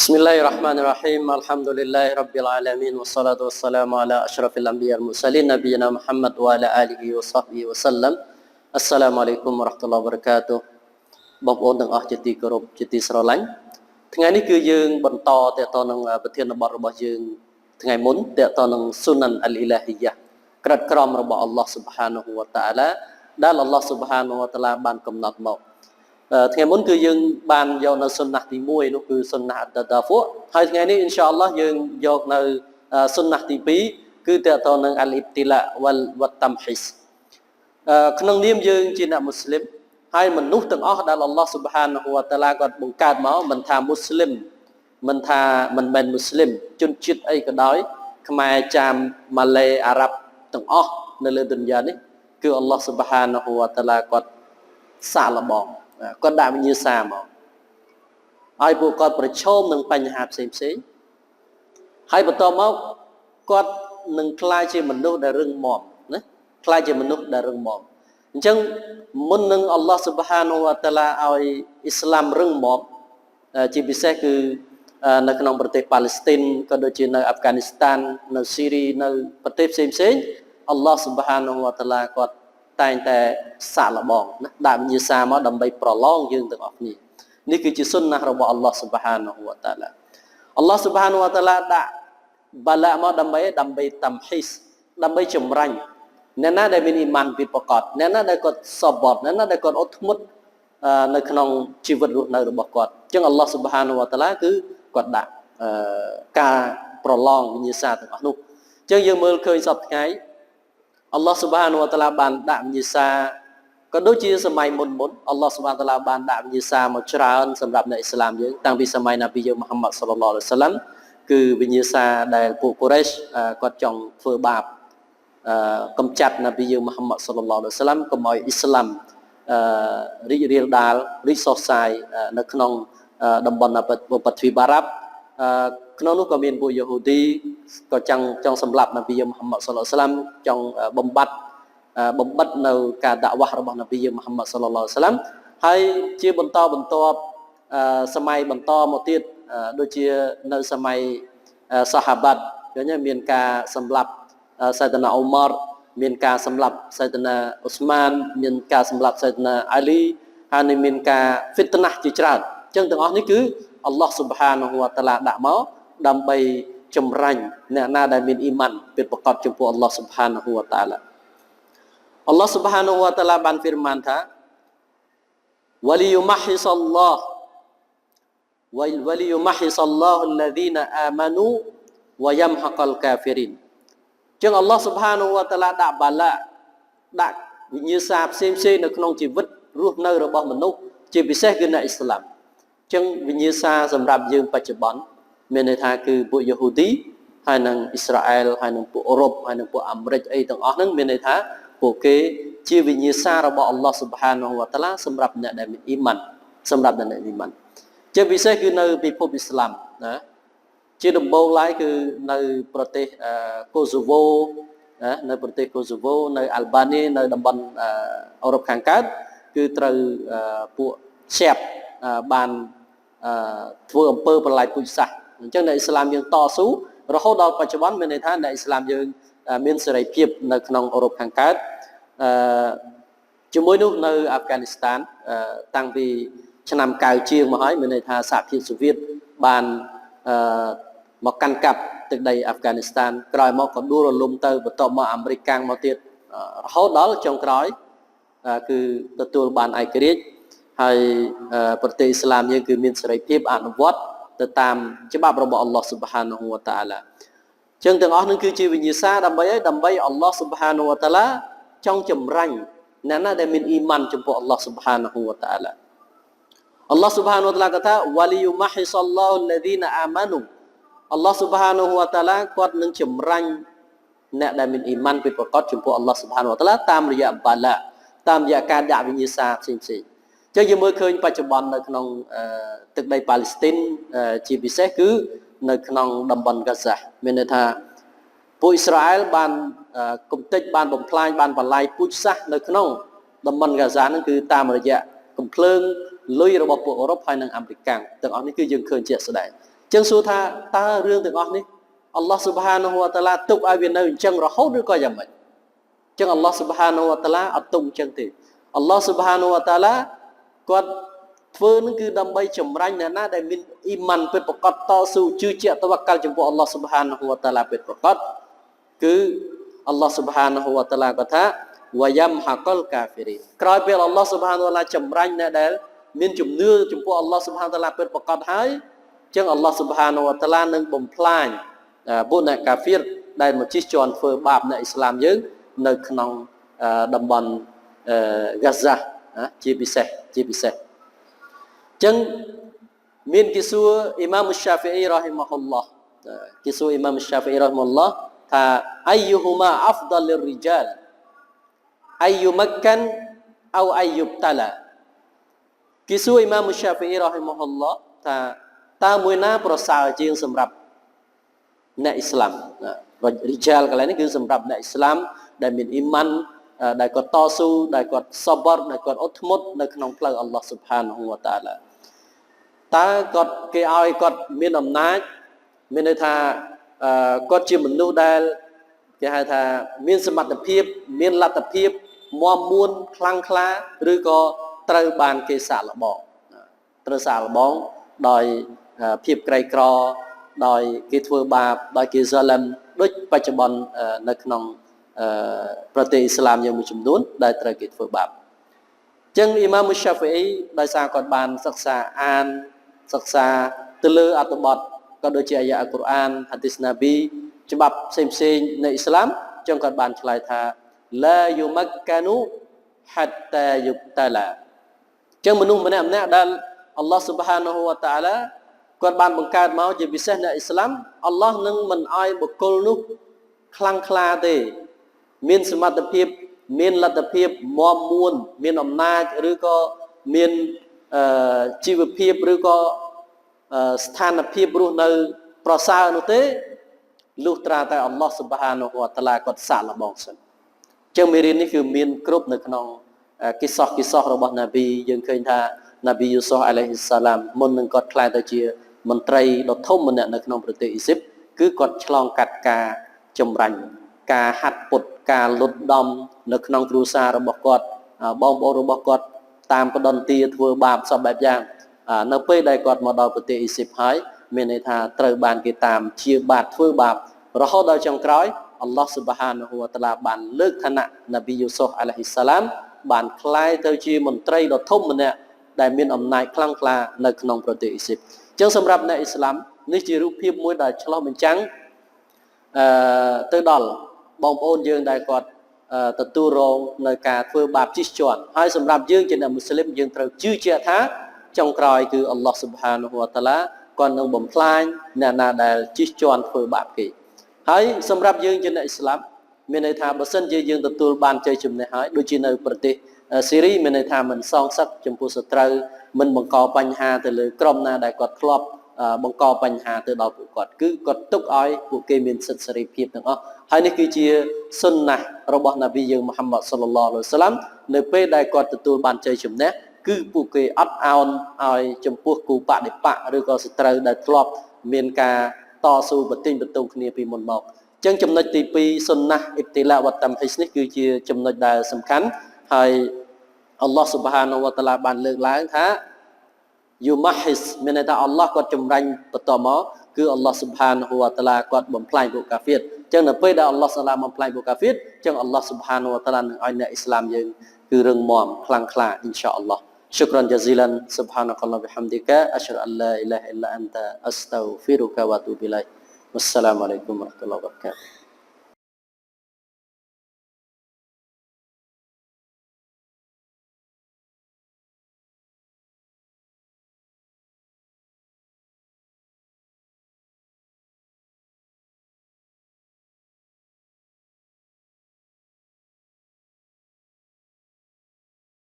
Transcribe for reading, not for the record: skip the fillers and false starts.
بسم الله الرحمن الرحيم الحمد لله رب العالمين والصلاة والسلام على أشرف الأنبياء والمرسلين نبينا محمد وعلى آله وصحبه وسلم السلام عليكم ورحمة الله وبركاته បងប្អូនទាំងអស់ជាទីគោរពជាទីស្រឡាញ់ថ្ងៃនេះគឺយើងបន្តតទៅនឹងប្រធានបទរបស់យើងថ្ងៃមុនតទៅនឹងសុណានអលអ៊ីឡាហ៊ីយ៉ាក្រិតក្រមរបស់អល់ឡោះស៊ុបហានហូវតាឡាដែលអល់ឡោះស៊ុបហានហូវតាឡាបានកំណត់មកថ្ងៃមុនគឺយើងបានយកនៅសុណាស់ទី1នោះគឺសុណាស់អត្តតាហ្វុហើយថ្ងៃនេះអ៊ីនសាអល់ឡោះយើងយកនៅសុណាស់ទី2គឺតទៅនឹងអលអ៊ីបទីឡាវលវតាំហ៊ីសក្នុងនាមយើងជាអ្នកមូស្លីមហើយមនុស្សទាំងអស់ដែលអល់ឡោះស៊ុបហានហូវតាឡាគាត់បង្កើតមកមិនថាមូស្លីមមិនថាមិនមែនមូស្លីមជនជាតិអីក៏ដោយខ្មែរចាមម៉ាឡេអារ៉ាប់ទាំងអស់នៅលើទុនយ៉ានេះគឺអល់ឡោះស៊ុបហានហូវតាឡាគាត់សាកល្បងគាត់ដាក់វិញ្ញាសាមកឲ្យពួកគាត់ប្រឈមនឹងបញ្ហាផ្សេងផ្សេងហើយបន្តមកគាត់នឹងក្លាយជាមនុស្សដែលរឹងមាំណាក្លាយជាមនុស្សដែលរឹងមាំអញ្ចឹងមុននឹងអល់ឡោះស៊ុបហានវតាឡាឲ្យអ៊ីស្លាមរឹងមាំជាពិសេសគឺនៅក្នុងប្រទេសប៉ាឡេស្ទីនក៏ដូចជានៅអាហ្វហ្គានីស្ថាននៅស៊ីរីនៅប្រទេសផ្សេងផ្សេងអល់ឡោះស៊ុបហានវតាឡាគាត់តែងតែសាកល្បងណាដាក់វិញ្ញាសាមកដើម្បីប្រឡងយើងទាំងអស់គ្នានេះគឺជាសុនណារបស់អល់ឡោះស៊ុបហានវតាឡាអល់ឡោះស៊ុបហានវតាឡាដាក់បាឡាមកដើម្បីដើម្បីតាំហ៊ីសដើម្បីចម្រាញ់អ្នកណាដែលមានអ៊ីម៉ានពិតប្រាកដអ្នកណាដែលគាត់សបត់អ្នកណាដែលគាត់អត់ធ្មត់នៅក្នុងជីវិតរស់នៅរបស់គាត់អញ្ចឹងអល់ឡោះស៊ុបហានវតាឡាគឺគាត់ដាក់ការប្រឡងវិញ្ញាសាទាំងអស់នោះអញ្ចឹងយើងមើលឃើញសពថ្ងៃអល់ឡោះស៊ុបហានវតាឡាបានដាក់វិញ្ញាសាក៏ដូចជាសម័យមុនមុនអល់ឡោះស៊ុបហានតាឡាបានដាក់វិញ្ញាសាមកច្រើនសម្រាប់អ្នកអ៊ីស្លាមយើងតាំងពីសម័យនប៊ីយើងមូហាម៉ាត់សល្លឡោះអាឡៃហ៊ីវសាឡាំគឺវិញ្ញាសាដែលពួកកូរ៉េសគាត់ចង់ធ្វើបាបកំចាត់នប៊ីយើងមូហាម៉ាត់សល្លឡោះអាឡៃហ៊ីវសាឡាំកុំឲ្យអ៊ីស្លាមរីករាលដាលរីកសុសសាយនៅក្នុងតំបន់បទ្វីបអារ៉ាប់ក្នុងនោះក៏មានពួកយេហ៊ូឌីក៏ចង់ចង់សម្លាប់នប៊ីយើងមូហាម៉ាត់សល្លឡោះអាឡៃហ៊ីវសាឡាំចង់បំបត្តិបំបិតនៅការដាក់វ៉ាស់របស់នប៊ីយើងមូហាម៉ាត់សល្លឡោះអាឡៃហ៊ីវសាឡាំហើយជាបន្តបន្ទាប់សម័យបន្តមកទៀតដូចជានៅសម័យសាហាបាត់ឃើញមានការសម្លាប់សៃតាណាអ៊ូម៉ារមានការសម្លាប់សៃតាណាអ៊ូស្មានមានការសម្លាប់សៃតាណាអាលីហើយនឹងមានការហ្វីតណាស់ជាច្រើនអញ្ចឹងទាំងអស់នេះគឺអល់ឡោះស៊ុបហានហូវតាឡាដាក់មកដើម្បីចម្រាញ់អ្នកណាដែលមានអ៊ីម៉ានពិតប្រាកដចំពោះអល់ឡោះស៊ុបហានហូវតាឡាអល់ឡោះស៊ុបហានហូវតាឡាបានហ្វីរម៉ានថា وليمحص الله وليمحص الله الذين آمنوا ويمحق الكافرين ចឹងអល់ឡោះស៊ុបហានវតាឡាដាក់បាឡាដាក់វិញ្ញាសាផ្សេងផ្សេងនៅក្នុងជីវិតរស់នៅរបស់មនុស្សជាពិសេសគឺអ្នកអ៊ីស្លាមចឹងវិញ្ញាសាសម្រាប់យើងបច្ចុប្បន្នមានន័យថាគឺពួកយេហ៊ូឌីហើយនិងអ៊ីស្រាអែលហើយនិងពួកអឺរ៉ុបហើយនិងពួកអាមេរិកអីទាំងអស់ហ្នឹងមានន័យថាពួកគេជាវិញ្ញាសារបស់អល់ឡោះស៊ុបហានវតាឡាសម្រាប់អ្នកដែលមានអ៊ីម៉ានសម្រាប់អ្នកដែលមានអ៊ីម៉ានជាពិសេសគឺនៅពិភពអ៊ីស្លាមណាជាដំបូងឡើយគឺនៅប្រទេសកូសូវ៉ូណានៅប្រទេសកូសូវ៉ូនៅអាល់បានីនៅតំបន់អឺរ៉ុបខាងកើតគឺត្រូវពួកឆែបបានធ្វើអំពើប្រឡាយពូជសាសន៍អញ្ចឹងនៅអ៊ីស្លាមយើងតស៊ូរហូតដល់បច្ចុប្បន្នមានន័យថានៅអ៊ីស្លាមយើងមានសេរីភាពនៅក្នុងអឺរ៉ុបខាងកើតអឺជាមួយនោះនៅអាហ្វហ្គានីស្ថានតាំងពីឆ្នាំ9ជាងមកហើយមានន័យថាសហភាពសូវៀតបានអឺមកកាន់កាប់ទឹកដីអាហ្វហ្គានីស្ថានក្រោយមកក៏ដួលរលំទៅបន្ទាប់មកអាមេរិកកាំងមកទៀតរហូតដល់ចុងក្រោយគឺទទួលបានឯករាជ្យហើយប្រទេសអ៊ីស្លាមយើងគឺមានសេរីភាពអនុវត្តទៅតាមច្បាប់របស់អល់ឡោះស៊ុបហានហូវតាឡាចឹងទាំងអស់នឹងគឺជាវិញ្ញាសាដើម្បីអីដើម្បីអល់ឡោះស៊ុបហានហូវតាឡាចង់ចម្រាញ់អ្នកណាដែលមានអ៊ីម៉ានចំពោះអល់ឡោះស៊ុបហានហូវតាឡាអល់ឡោះស៊ុបហានវតាឡាគាត់ថា وليمحص الله الذين آمنوا អល់ឡោះស៊ុបហានហូវតាឡាគាត់នឹងចម្រាញ់អ្នកដែលមានអ៊ីម៉ានពិតប្រាកដចំពោះអល់ឡោះស៊ុបហានវតាឡាតាមរយៈបាឡាតាមរយៈការដាក់វិញ្ញាសាផ្សេងផ្សេងចឹងយើងមើលឃើញបច្ចុប្បន្ននៅក្នុងទឹកដីប៉ាឡេស្ទីនជាពិសេសគឺនៅក្នុងតំបន់ហ្គាហ្សាមានន័យថាពួកអ៊ីស្រាអែលបានគំតិចបានបំផ្លាញបានបលាយពូជសាសន៍នៅក្នុងតំបន់ហ្គាហ្សាហ្នឹងគឺតាមរយៈកំភ្លើងលុយរបស់ពួកអឺរ៉ុបហើយនិងអាមេរិកទាំងអស់នេះគឺយើងឃើញជាក់ស្ដែង។ ចឹងសួរថាតើរឿងទាំងអស់នេះអល់ឡោះស៊ុបហានហូវតាឡាទុកឲ្យវានៅអញ្ចឹងរហូតឬក៏យ៉ាងម៉េចចឹងអល់ឡោះស៊ុបហានហូវតាឡាអត់ទុកអញ្ចឹងទេអល់ឡោះស៊ុបហានហូវតាឡាគាត់ធ្វើនឹងគឺដើម្បីចម្រាញ់អ្នកណាដែលមានអ៊ីម៉ាន់ពិតប្រាកដតស៊ូជឿជាក់តវកលចំពោះអល់ឡោះស៊ុបហានហូវតាឡាពិតប្រាកដគឺអល់ឡោះស៊ុបហានហូវតាឡាគាត់ថាវយ៉ាំហាកលកាហ្វីរីនក្រោយពេលអល់ឡោះស៊ុបហានហូវតាឡាចម្រាញ់អ្នកដែលមានជំនឿចំពោះអល់ឡោះស៊ុបហានតាឡាពិតប្រាកដហើយចឹងអល់ឡោះស៊ុបហានវតាឡានឹងបំផ្លាញពួកអ្នកកាហ្វៀរដែលមកជិះជាន់ធ្វើបាបអ្នកអ៊ីស្លាមយើងនៅក្នុងតំបន់ហ្គាហ្សាជាពិសេសជាពិសេសចឹងមានគេសួរអ៊ីម៉ាមសាហ្វីអ៊ីរ៉ាហ៊ីម៉ាហ៊ុលឡោះគេសួរអ៊ីម៉ាមសាហ្វីអ៊ីរ៉ាហ៊ីម៉ាហ៊ុលឡោះថាأيهما أفضل للرجال أن يمكن أو أن يبتلى គេសួរអ៊ីម៉ាមសាហ្វីអ៊ីរ៉ាហ៊ីម៉ាហ៊ុលឡោះថាតើមួយណាប្រសើរជាងសម្រាប់អ្នកអ៊ីស្លាមرجال កន្លែងនេះគឺសម្រាប់អ្នកអ៊ីស្លាមដែលមានអ៊ីម៉ានដែលគាត់តស៊ូដែលគាត់សបរដែលគាត់អត់ធ្មត់នៅក្នុងផ្លូវអល់ឡោះស៊ុបហានហូវតាឡាតើគាត់គេឲ្យគាត់មានអំណាចមានន័យថាគាត់ជាមនុស្សដែលគេហៅថាមានសមត្ថភាពមានលទ្ធភាពមាំមួនខ្លាំងក្លាឬក៏ត្រូវបានគេសាកល្បងត្រូវសាកល្បងដោយភាពក្រីក្រដោយគេធ្វើបាបដោយគេហ្សាឡឹមដូចបច្ចុប្បន្ននៅក្នុងប្រទេសអ៊ីស្លាមយើងមួយចំនួនដែលត្រូវគេធ្វើបាបចឹងអ៊ីម៉ាមសាហ្វីអ៊ីដោយសារគាត់បានសិក្សាអានសិក្សាទៅលើអត្ថបទក៏ដូចជាអាយ៉ាអល់កុរអានហាឌីសណាប៊ីច្បាប់ផ្សេងផ្សេងនៃអ៊ីស្លាមចឹងគាត់បានឆ្លើយថាلا يمكن حتى يبتلى ចឹងមនុស្សម្នាក់ម្នាក់ដែលអល់ឡោះស៊ុបហានហូវតាឡាគាត់បានបង្កើតមកជាពិសេសអ្នកអ៊ីស្លាមអល់ឡោះនឹងមិនអោយបុគ្គលនោះខ្លាំងក្លាទេមានសមត្ថភាពមានលទ្ធភាពមាំមួនមានអំណាចឬក៏មានជីវភាពឬក៏ស្ថានភាពរស់នៅប្រសើរនោះទេលុះត្រាតែអល់ឡោះស៊ុបហានហូវតាឡាគាត់សាកល្បងសិនចឹងមេរៀននេះគឺមានគ្រប់នៅក្នុងគិសោះគិសោះរបស់ណាប៊ីយើងឃើញថាណាប៊ីយូសុសអាឡៃហ៊ីសាឡាមមុននឹងគាត់ក្លាយទៅជាមន្ត្រីដ៏ធំម្នាក់នៅក្នុងប្រទេសអ៊ីស៊ីបគឺគាត់ឆ្លងកាត់ការចម្រាញ់ការហាត់ពុតការលុតដំនៅក្នុងគ្រួសាររបស់គាត់បងប្អូនរបស់គាត់តាមបដន្ទាធ្វើបាបសពបែបយ៉ាងនៅពេលដែលគាត់មកដល់ប្រទេសអ៊ីស៊ីបហើយមានន័យថាត្រូវបានគេតាមជាបាតធ្វើបាបរហូតដល់ចុងក្រោយអល់ឡោះស៊ុបហានហូវតាឡាបានលើកឋានៈណាប៊ីយូសុសអាឡៃហ៊ីសាឡាមបានក្លាយទៅជាមន្ត្រីដ៏ធំម្នាក់ដែលមានអំណាចខ្លាំងក្លានៅក្នុងប្រទេសអ៊ីស៊ីបអញ្ចឹងសម្រាប់អ្នកអ៊ីស្លាមនេះជារូបភាពមួយដែលឆ្លុះបញ្ចាំងអឺទៅដល់បងប្អូនយើងដែលគាត់ទទួលរងនៅការធ្វើបាបជិះជាន់ហើយសម្រាប់យើងជាអ្នកមូស្លីមយើងត្រូវជឿជាក់ថាចុងក្រោយគឺអល់ឡោះស៊ុបហានហូវតាឡាគាត់នឹងបំផ្លាញអ្នកណាដែលជិះជាន់ធ្វើបាបគេហើយសម្រាប់យើងជាអ្នកអ៊ីស្លាមមានន័យថាបើសិនជាយើងទទួលបានជ័យជំនះហើយដូចជានៅប្រទេសស៊ីរីមានន័យថាមិនសងសឹកចំពោះសត្រូវមិនបង្កបញ្ហាទៅលើក្រុមណាដែលគាត់ធ្លាប់បង្កបញ្ហាទៅដល់ពួកគាត់គឺគាត់ទុកឲ្យពួកគេមានសិទ្ធិសេរីភាពទាំងអស់ហើយនេះគឺជាសុនណារបស់ណាប៊ីយើងមូហាម៉ាត់សល្លឡោះអាឡៃហ៊ីវសាឡាមនៅពេលដែលគាត់ទទួលបានជ័យជំនះគឺពួកគេអត់ឱនឲ្យចំពោះគូបដិបកឬក៏សត្រូវដែលធ្លាប់មានការតស៊ូប្រទិញបន្ទងគ្នាពីមុនមកចឹងចំណុចទី2សុនណាអ៊ីបទីឡាវ៉ាតាំហ៊ីសនេះគឺជាចំណុចដែលសំខាន់ហើយអល់ឡោះស៊ុបហានវតាឡាបានលើកឡើងថាيمحص មានន័យថាអល់ឡោះគាត់ចម្រាញ់បន្តមកគឺអល់ឡោះស៊ុបហានហូវតាឡាគាត់បំផ្លាញពួកកាហ្វៀរចឹងនៅពេលដែលអល់ឡោះសាឡាបំផ្លាញពួកកាហ្វៀរចឹងអល់ឡោះស៊ុបហានវតាឡានឹងឲ្យអ្នកអ៊ីស្លាមយើងគឺរឹងមាំខ្លាំងក្លាអ៊ីនសាអល់ឡោះ شكرا جزيلا سبحانك اللهم وبحمدك أشهد أن لا إله إلا أنت أستغفرك وأتوب إليك والسلام عليكم ورحمة الله وبركاته.